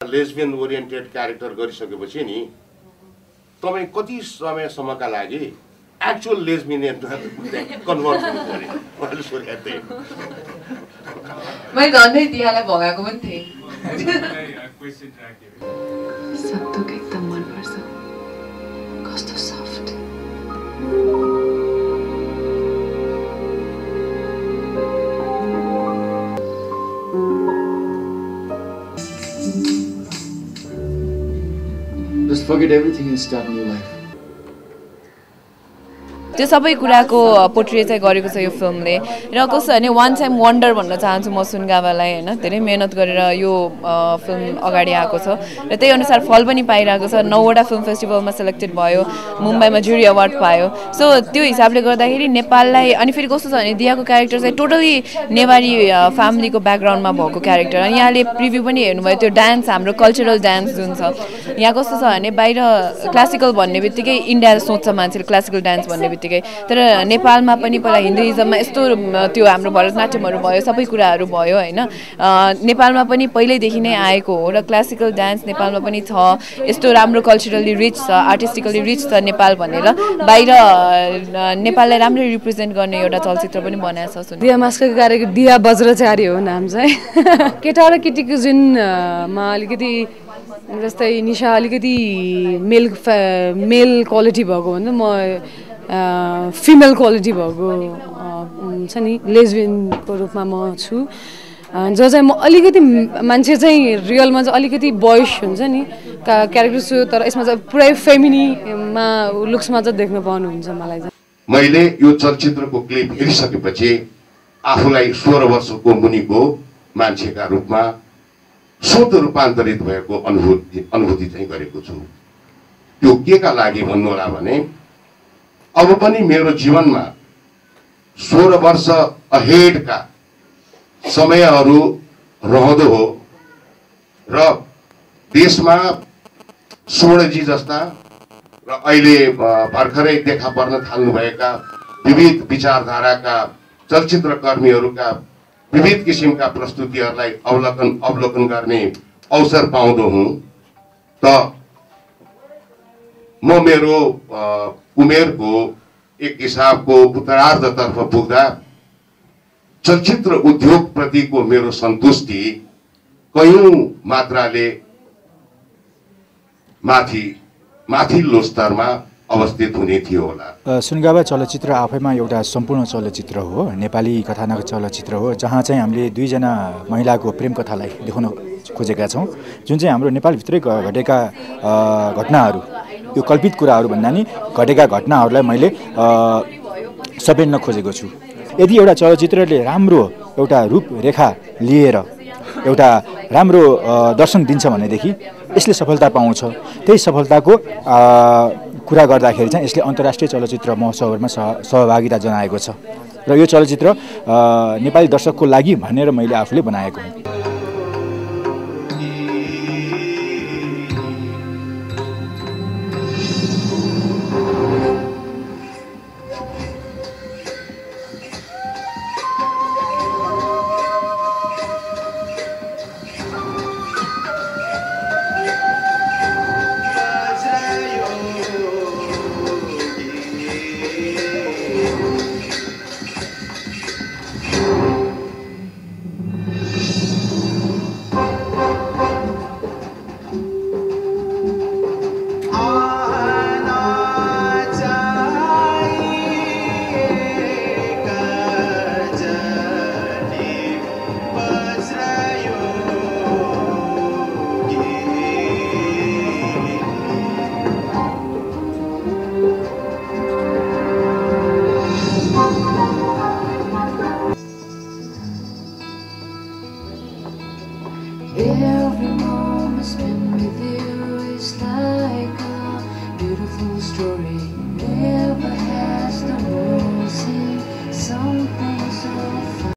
Lesbian oriented character गरिसकेपछि नि तपाईँ कति समयसम्मका लागि एक्चुअल लेस्बियनमा कन्भर्ट हुनु पर्यो मैले सोचेको थिएँ। मैले झन्डै तिहारलाई भगाएको पनि थिएँ। सब थोक एकदम मनपर्छ, कस्तो soft. Just forget everything and start a new life. त्यो सबै कुराको पोर्ट्रेट चाहिँ गरेको छ यो फिल्मले र कस्तो भने वान टाइम वन्डर भन्न चाहन्छु म सुनगावालाई हैन। धेरै मेहनत गरेर यो फिल्म अगाडि आएको छ र त्यही अनुसार फल पनि पाइरहेको छ। 9वटा फिल्म फेस्टिभलमा सेलेक्टेड भयो, मुम्बईमा जुरी अवार्ड पायो। सो त्यो हिसाबले गर्दाखेरि नेपाललाई अनि फेरि कस्तो छ भने दियाको क्यारेक्टर चाहिँ टोटली नेवारी फ्यामिलीको ब्याकग्राउन्डमा भएको क्यारेक्टर। अनि यहाँले प्रिभ्यू पनि हेर्नुभयो त्यो डान्स हाम्रो कल्चरल डान्स जुन छ। यहाँ कस्तो छ भने बाहिर क्लासिकल भन्ने बित्तिकै इन्डिया सोच्छ मान्छेले क्लासिकल डान्स भन्ने बित्तिकै, तर नेपालमा पनि पहिला हिन्दुइजममा यस्तो त्यो हाम्रो भरतनाट्यमहरू भयो, सबै कुराहरू भयो हैन। नेपालमा पनि पहिल्यैदेखि नै आएको हो र क्लासिकल डान्स नेपालमा पनि छ। यस्तो राम्रो कल्चरली रिच छ, आर्टिस्टिकली रिच छ नेपाल भनेर बाहिर नेपाललाई राम्ररी रिप्रेजेन्ट गर्ने एउटा चलचित्र पनि बनाएको छ। दिया मास्कको क्यारेक्टर दिया बज्राचार्य हो नाम चाहिँ। केटा र केटीको जुनमा अलिकति जस्तै निशा अलिकति मेल क्वालिटी भएको भन्दा म फिमेल क्वालिटी भएको छ नि लेस्बियनको रूपमा म छु। जो चाहिँ म अलिकति मान्छे चाहिँ रियलमा चाहिँ अलिकति बॉयश हुन्छ नि क्यारेक्टर छु, तर यसमा चाहिँ पुरै फेमिनीमा लुक्समा चाहिँ देख्न पाउनुहुन्छ मलाई चाहिँ। मैले यो चलचित्रको क्लिप हेरिसकेपछि आफूलाई 16 वर्षको मुनिको मान्छेका रूपमा शुद्ध रूपान्तरित भएको अनुभूति चाहिँ गरेको छु। त्यो के का लागि भन्नु होला भने अब पनि मेरो जीवनमा 16 वर्ष अहेडका समयहरू रहँदो हो र देशमा सुवर्णजी जस्ता र अहिले भर्खरै देखा पर्न थाल्नुभएका विविध विचारधाराका चलचित्र कर्मीहरूका विविध किसिमका प्रस्तुतिहरूलाई अवलोकन गर्ने अवसर पाउँदो हुँ। त म मेरो उमेरको एक हिसाबको उत्तरार्धतर्फ पुग्दा चलचित्र उद्योग प्रतिको मेरो सन्तुष्टि कयौं मात्राले माथिल्लो स्तरमा अवस्थित हुने थियो होला। सुनगावा चलचित्र आफैमा एउटा सम्पूर्ण चलचित्र हो, नेपाली कथानक चलचित्र हो, जहाँ चाहिँ हामीले दुईजना महिलाको प्रेम कथालाई देखाउन खोजेका छौँ। जुन चाहिँ हाम्रो नेपालभित्रै घटेका घटनाहरू, यो कल्पित कुराहरू भन्दा नि घटेका घटनाहरूलाई मैले समेट्न खोजेको छु। यदि एउटा चलचित्रले राम्रो एउटा रूपरेखा लिएर एउटा राम्रो दर्शन दिन्छ भनेदेखि यसले सफलता पाउँछ। त्यही सफलताको कुरा गर्दाखेरि चाहिँ यसले अन्तर्राष्ट्रिय चलचित्र महोत्सवहरूमा सहभागिता जनाएको छ र यो चलचित्र नेपाली दर्शकको लागि भनेर मैले आफूले बनाएको हुँ।